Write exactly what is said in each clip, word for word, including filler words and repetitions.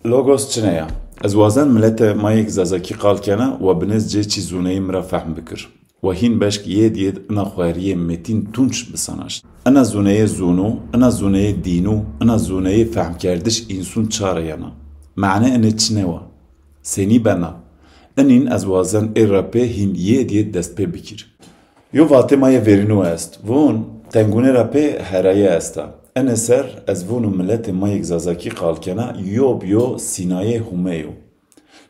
Logos çine ya? Ez wazen miletê ma yêk Zazakî qal kena wa binêz cê çî zûneyê mi ra fehm bikir. Wa hîn beşk yêd yêd ina xweriyê metîn tunç bisanaşt. Ina zûneyê zûnû, ina zûneyê dînû, ina zûneyê fehmkerdiş însûn ça ra yena? Mane inê çine wa? Senî bena? Inîn ez wazen ê ra pê hîn yêd yêd dest pê bikir. Yo vatê ma yê verînû est. Vûn, tengûnê ra pê herayî esta. Ene ser ez vûnû miletê ma yêk Zazakî qal kena, yo bi yo sînayê Hûme yo.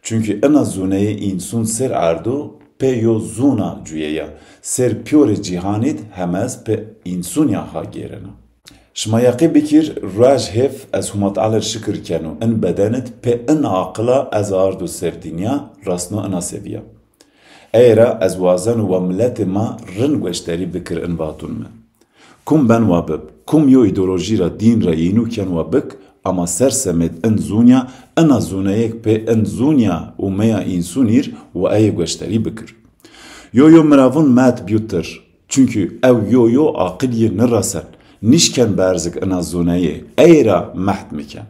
Çunkî ina zûneyê însûn sêr erdû pê yo zûna cuyeya, sêr pîyorê cîhanîd hemez pê însûnî ya ha gêrena. Şima yeqî bikir, ruej hêf ez Hûma Teala rê şikir keno, in bedenid pê in aqila ez ardû ser dinya, resno ina sevîya. Ey ra ez wazeno wa miletê ma rind gueşterî bikir in vatûn mi. Kum ben wa bib, kum yo îdeolojî ra, dîn ra yînû ken wa bik, ama ser semêd in zûnya, ina zûneyêk pê in zûnya û meya însûnîr wa ey gueşterî bikir. Yo yo miravûn met bîyo tir. Çunkî ew yo yo aqil yê nirasen, nîşken berzik ina zûneyê, ey ra meht miken.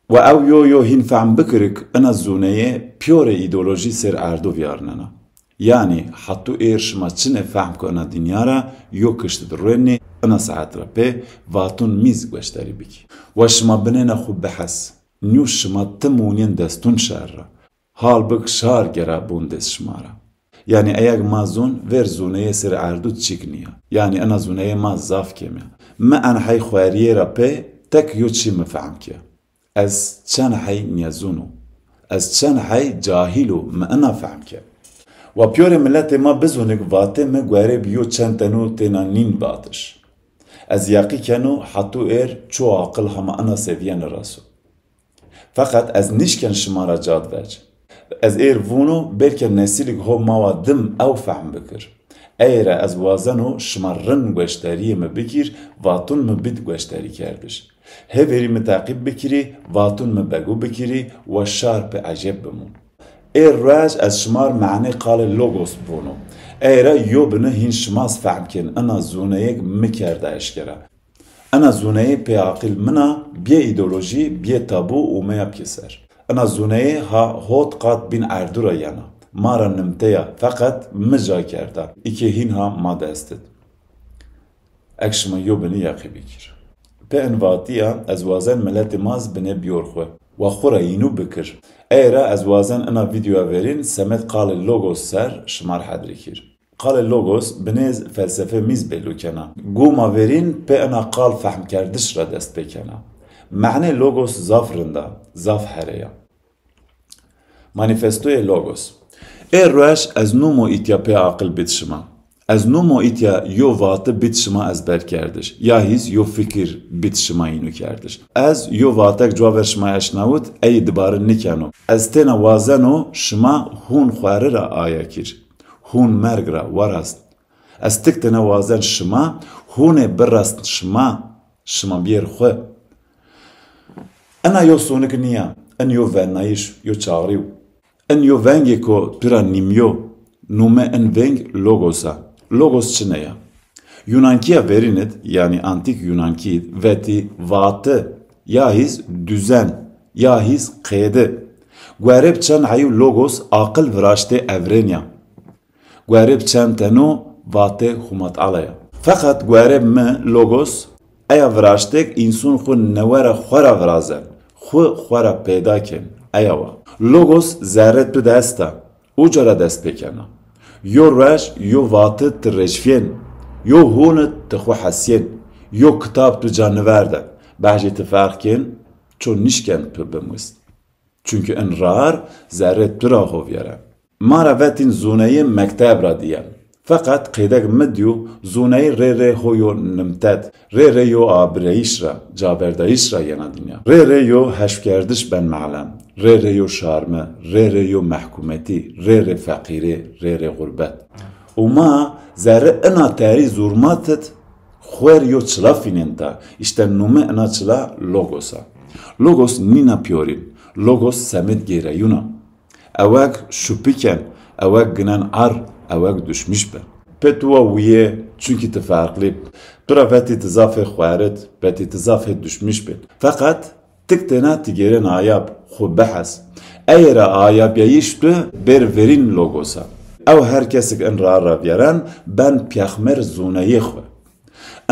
Wa ew yo yo hîn fehm bikirik, ina zûneyê pîyorê îdeolojî sêr erdû vîyarnena. Yanî, hetû êr şima çinê fehm ko ina dinya ra yo kiştid ruenî, ina saet ra pê vatûn mîz gueşterî bikî. Wa şima binêna xwu bihes. Nîyo şima tim wûnên destûn şar ra. Halbik şar gera bûn dest şima ra. Yanî eyeg ma zûn, vêr zûneyê sêr erdû çîk nîya. Yanî ina zûneyê ma zaf kêm ya. Mi en hey xweriyê ra pê tek yo çî mi fehm ke. Ez çend hey nêzûn o. Ez çend hey cahîl o, mi ina fehm ke. Wa pîyorê miletê ma bizûnik vatê mi guerê bi yo çend tenû têna nîn vatiş. Ez yeqî keno hetû êr ço aqil hema ina sevîye niraso. Feqet ez nîşken şima ra cad vec. Ez êr vûno belke nesîlik ho ma wa dim ew fehm bikir. Ey ra ez wazeno şima rind gueşterîyê mi bikîr, vatûn mi bid gueşterîkerdiş. Hêverî mi teqîb bikirî, vatûn mi begû bikirî, wa şar pê ecêb bimûn. Ê ruej ez şima r manê qalê logos vûno. Ey ra yo bini hîn şima z fehm kên, ina zûneyêk mi kerda eşkera. Ina zûneyê pê aqil min a, biyê îdeolojî, biyê tabû û meya pêser. Ina zûneyê ha hot qat bîn erdû ra yena. Ma ra nimte ya, feqet mi ca kerda. Îkê hîn ha ma dest id. Ek şima yo binî yeqî bikir. Pê in vatîya ez wazen miletê ma z binê biyor xwu. Wa xwu ra yînû bikir. Ey ra ez wazen ina vîdyoya verîn semed qalê logos ser şima r hedrî kir. Qalê logos binê felsefe mîz belû kena. Goma verîn pê ina qal fehmkerdiş ra dest pê kena. Mehnê logos zaf rind a, zaf here ya. Manîfestoyê logos. Ê ruej ez nûmo îtya pê aqil bid şima. Ez nûmo îtya yo vati bid şima ezberkerdiş, ya hîz yo fikir bid şima yînûkerdiş. Ez yo vatek cuwa ver şima eşnawit, ey dibare nîkeno. Ez têna wazeno şima hûn xweri ra aya kir. Hûn merg ra werast. Ez tik tene wazen şima, hûnê birast şima, şima biyêr xwu. Ina yo sonik nîya, in yo vennayiş, yo çağrîw. In yo vengêko pira nîmyo, nûme in veng logos a. Logos çine ya? Yunankîya verînid, yanî antîk Yunankîyid, vetî vati, ya hîz düzen, ya hîz qêdi. Guerê bi çend heyû logos aqil viraştê evrên ya. Guerê bi çend teno vatê Hûma Teala ya. Feqet guerê mi logos eya viraştêk însûn xwu newe ra xwu ra virazen, xwu xwu ra peyda kên, eya wa. Logos zerrê tu de esta, uca ra dest pê kena. Yo ruej yo vati ti reşfîyên, yo hûni ti xwu hesîyên, yo kitab tu ca niverde, behcê ti ferq kên, ço nîşken tu bimwist. Çunkî in rar zerrê tu ra ho vîyere. Ma ra vetîn zûneyê mekteb ra dîyen. Feqet qêdeg mi dîyo zûneyê rê rê ho yo nimted, rê rê yo abireyîş ra, caverdayîş ra yena dinya. Rê rê yo heşvkerdiş ben melem, rê rê yo şarmi, rê rê yo mehkûmetî, rê rê feqîrê, rê rê xurbet. Û ma zerrê ina terî zûrmatid xwer yo çila fînên ta, îşte nûme ina çila logos a. Logos nîna pîyorîn, logos semêd gêreyûn a. Ewek şupî ken, ewek ginen ar, ewek duşmîş bi. Pê tu wa wîyê, çunkî ti ferqlî bi. Tu ra vetî ti zafê xwerid, vetî ti zafê duşmîş bî. Feqet Tik têna ti gêren ayab, xwu bihes. Ey ra ayabîyayîş tu bêr verîn logosa. Ew her kesik in raar ra vîyeren, ben pîyaxmer zûneyê xwu.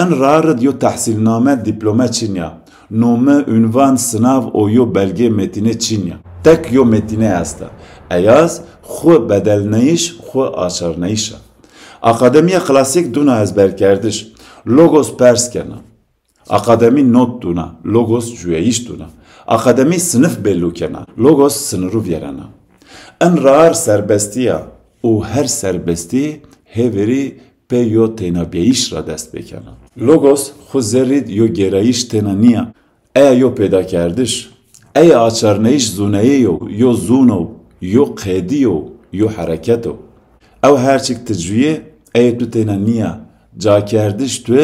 In raar id yo tehsîlname, dîplome çin ya. Nome, unvan, sinav û yo belgê metîne çin ya. Tek yo metîne esta. Eyaz xwu bedelneyîş, xwu açarneyîş a. Akademîya klasîk dûna ezberkerdiş. Logos pers kena. Akademî not dûna, logos cuyayîş dûna. Akademî sinif bello kena, logos siniru vîyerena. In raar serbestî ya û her serbestî hêverî pê yo tênabîyayîş ra dest pêkena. Logos xwu zerrî d yo gêrayîş têna nîya. Eya yo pêdakerdiş. Eya açarneyîş zûneyê yo, yo zûn o, yo qedî yo, yo hereket o. Ew her çik ti cuyê, eyê tu têna nîya. Cakerdiş tu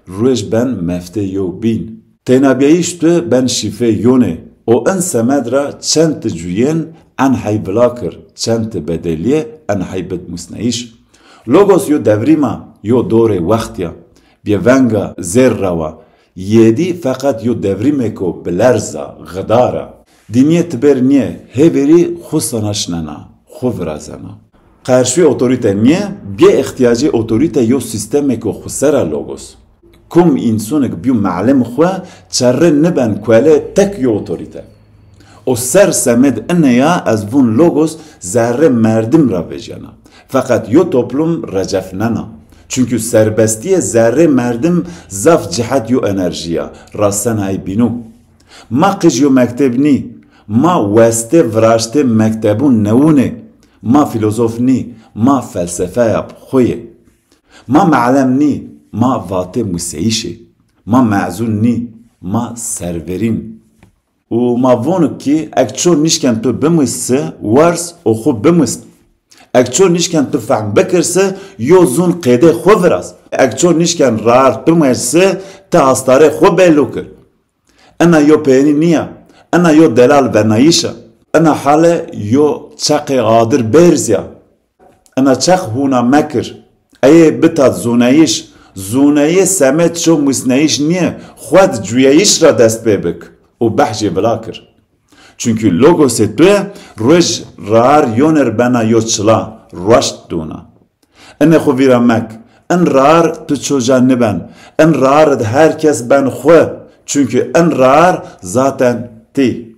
ruej ben meftê yo bîn. Tênabîyayîş tu ben şîfê yonê. O in semed ra çend ti cuyên en hey vila kir, çend ti bedelîyê en hey bid musneyîş. Logos yo devrîm a, yo dorê wext ya. Bêveng a, zêr rew a. Yêdî feqet yo devrîmêko bilerz a, xidar a. Dînîye ti bêr nîye, hêverî xwu sanaşnena, xwu virazena. Qerşûyê otorîte nîye, bê îhtîyacê otorîte yo sîstemêko xwuser a logos. Kum însonik bîyo melim xwu, çerre niben kuelê tek yo otorîte. O ser semed ine ya ez vûn logos zerrê merdim ra vejyena. Feqet yo toplum recefnena. Çunkî serbestîye zerrê merdim zaf cihet yo enerjî ya, rasenayî bîno. Ma qij yo mekteb nî, ma westê viraştê mektebûn newûn ê. Ma fîlozof nî, ma felsefeya bi xwu yê. Ma me'lem nî, ma vatê museyîş ê. Ma mezûn nî, ma serverîn. Û ma vonik kî, eg ço nîşken tu bimusî, werz û xwu bimus. Eg ço nîşken tu fehm bikirsi, yo zûn qêdê xwu viraz. Eg ço nîşken raar tu muecsi, ti astarê xwu bello kir. Ina yo peynî nîya, ina yo delal venayîş a. Ina hale yo çeqê adir bêrzî ya. Ina çeq hûna mekir. Eyê bitat zûneyîş. Zûneyê semed ço musneyîş nîye, xwu d cuyeyîş ra dest pê bik û behcê vila kir. Çunkî logosê tu ruej raar yoner bena yo çila, rueşt dûna. Inê xwu vîra mek. In raar tu çoca niben. In raar id her kes ben xwu. Çunkî in raar zaten tî.